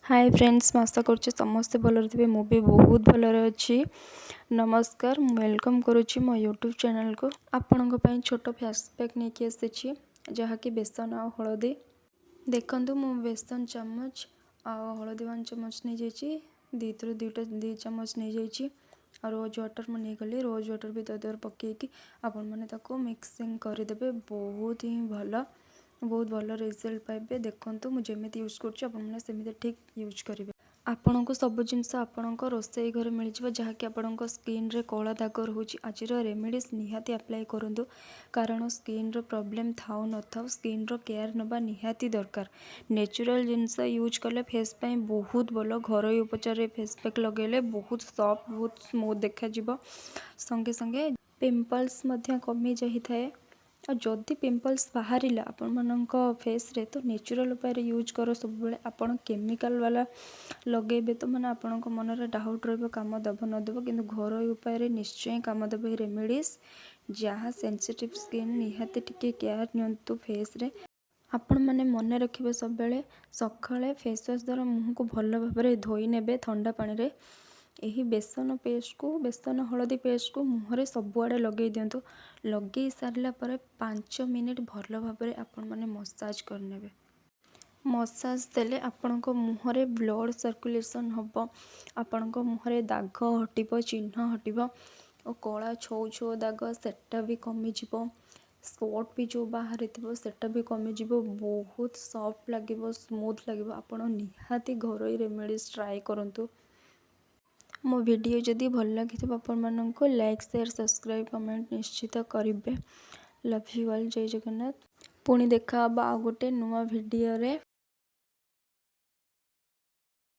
ହାଏ friends, ମୁଁ ଆଶା କରୁଛି ସମସ୍ତେ ଭଲରେ ଥିବେ। ମୁଁ ବି ବହୁତ ଭଲରେ ଅଛି। ନମସ୍କାର, ମୁଁ welcome କରୁଛି ମୋ ୟୁଟ୍ୟୁବ୍ ଚ୍ୟାନେଲ୍କୁ। ଆପଣଙ୍କ ପାଇଁ ଛୋଟ ଫେସ୍ ପ୍ୟାକ୍ ନେଇକି ଆସିଛି, ଯାହାକି ବେସନ ଆଉ ହଳଦୀ। ଦେଖନ୍ତୁ, ମୁଁ ବେସନ ଚାମଚ ଆଉ ହଳଦୀ 1 ଚାମଚ ନେଇଯାଇଛି। ଦୁଇଥିରୁ ଦୁଇଟା 2 ଚାମଚ ନେଇଯାଇଛି ଆଉ ରୋଜ୍ ୱାଟର୍ ମୁଁ ନେଇଗଲି। ରୋଜ୍ ୱାଟର୍ ବି ତା ଦେହରେ ପକାଇକି ଆପଣମାନେ ତାକୁ ମିକ୍ସିଂ କରିଦେବେ। ବହୁତ ହିଁ ଭଲ, ବହୁତ ଭଲ ରେଜଲ୍ଟ ପାଇବେ। ଦେଖନ୍ତୁ, ମୁଁ ଯେମିତି ୟୁଜ୍ କରୁଛି, ଆପଣମାନେ ସେମିତି ଠିକ୍ ୟୁଜ୍ କରିବେ। ଆପଣଙ୍କୁ ସବୁ ଜିନିଷ ଆପଣଙ୍କ ରୋଷେଇ ଘରେ ମିଳିଯିବ। ଯାହାକି ଆପଣଙ୍କ ସ୍କିନ୍ରେ କଳା ଦାଗ ରହୁଛି, ଆଜିର ରେମିଡ଼ିସ୍ ନିହାତି ଆପ୍ଲାଏ କରନ୍ତୁ, କାରଣ ସ୍କିନ୍ର ପ୍ରୋବ୍ଲେମ୍ ଥାଉ ନଥାଉ ସ୍କିନ୍ର କେୟାର ନେବା ନିହାତି ଦରକାର। ନ୍ୟାଚୁରାଲ୍ ଜିନିଷ ୟୁଜ୍ କଲେ ଫେସ୍ ପାଇଁ ବହୁତ ଭଲ। ଘରୋଇ ଉପଚାରରେ ଫେସ୍ ପ୍ୟାକ୍ ଲଗାଇଲେ ବହୁତ ସଫ୍ଟ, ବହୁତ ସ୍ମୁଥ୍ ଦେଖାଯିବ। ସଙ୍ଗେ ସଙ୍ଗେ ପିମ୍ପଲ୍ସ ମଧ୍ୟ କମି ଯାଇଥାଏ। ଆଉ ଯଦି ପିମ୍ପଲ୍ସ ବାହାରିଲା ଆପଣମାନଙ୍କ ଫେସ୍ରେ, ତ ନ୍ୟାଚୁରାଲ୍ ଉପାୟରେ ୟୁଜ୍ କର ସବୁବେଳେ। ଆପଣ କେମିକାଲ୍ ବାଲା ଲଗେଇବେ ତ ମାନେ ଆପଣଙ୍କ ମନରେ ଡାଉଟ୍ ରହିବ, କାମ ଦେବ ନ ଦେବ। କିନ୍ତୁ ଘରୋଇ ଉପାୟରେ ନିଶ୍ଚୟ କାମ ଦେବ ଏହି ରେମିଡ଼ିସ୍। ଯାହା ସେନ୍ସିଟିଭ୍ ସ୍କିନ୍, ନିହାତି ଟିକେ କେୟାର ନିଅନ୍ତୁ ଫେସ୍ରେ। ଆପଣମାନେ ମନେ ରଖିବେ, ସବୁବେଳେ ସକାଳେ ଫେସ୍ ୱାଶ୍ ଦ୍ୱାରା ମୁହଁକୁ ଭଲ ଭାବରେ ଧୋଇ ନେବେ ଥଣ୍ଡା ପାଣିରେ। ଏହି ବେସନ ପେଷ୍ଟକୁ, ବେସନ ହଳଦୀ ପେଷ୍ଟକୁ ମୁହଁରେ ସବୁଆଡ଼େ ଲଗାଇ ଦିଅନ୍ତୁ। ଲଗାଇ ସାରିଲା ପରେ 5 ମିନିଟ୍ ଭଲ ଭାବରେ ଆପଣମାନେ ମସାଜ କରିନେବେ। ମସାଜ ଦେଲେ ଆପଣଙ୍କ ମୁହଁରେ ବ୍ଲଡ଼ ସର୍କୁଲେସନ୍ ହେବ, ଆପଣଙ୍କ ମୁହଁରେ ଦାଗ ହଟିବ, ଚିହ୍ନ ହଟିବ ଓ କଳା ଛଉ ଛଉ ଦାଗ ସେଟା ବି କମିଯିବ। ସ୍ପଟ୍ ବି ଯେଉଁ ବାହାରିଥିବ, ସେଟା ବି କମିଯିବ। ବହୁତ ସଫ୍ଟ ଲାଗିବ, ସ୍ମୁଥ୍ ଲାଗିବ। ଆପଣ ନିହାତି ଘରୋଇ ରେମିଡ଼ିସ୍ ଟ୍ରାଏ କରନ୍ତୁ। ମୋ ଭିଡ଼ିଓ ଯଦି ଭଲ ଲାଗିଥିବ ଆପଣମାନଙ୍କୁ, ଲାଇକ୍, ସେୟାର, ସବସ୍କ୍ରାଇବ୍, କମେଣ୍ଟ ନିଶ୍ଚିତ କରିବେ। Love you all. ଜୟ ଜଗନ୍ନାଥ। ପୁଣି ଦେଖା ହେବ ଆଉ ଗୋଟେ ନୂଆ ଭିଡ଼ିଓରେ।